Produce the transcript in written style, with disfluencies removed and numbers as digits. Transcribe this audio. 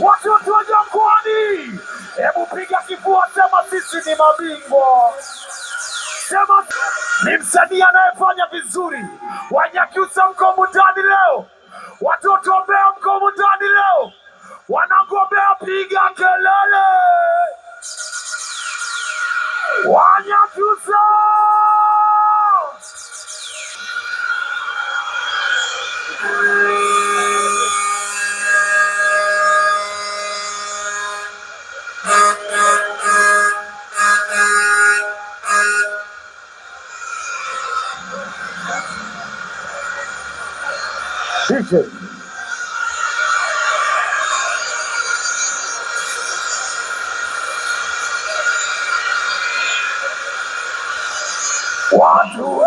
Watoto wa Jangwani, hebu piga kifua, sema sisi ni mabingwa. Sema ni msanii anayefanya vizuri. Wanyakyusa mko mundani leo, watoto wa Mbeya mko mundani leo, wanangu wa Mbeya piga kelele, Wanyakyusa! DJ watu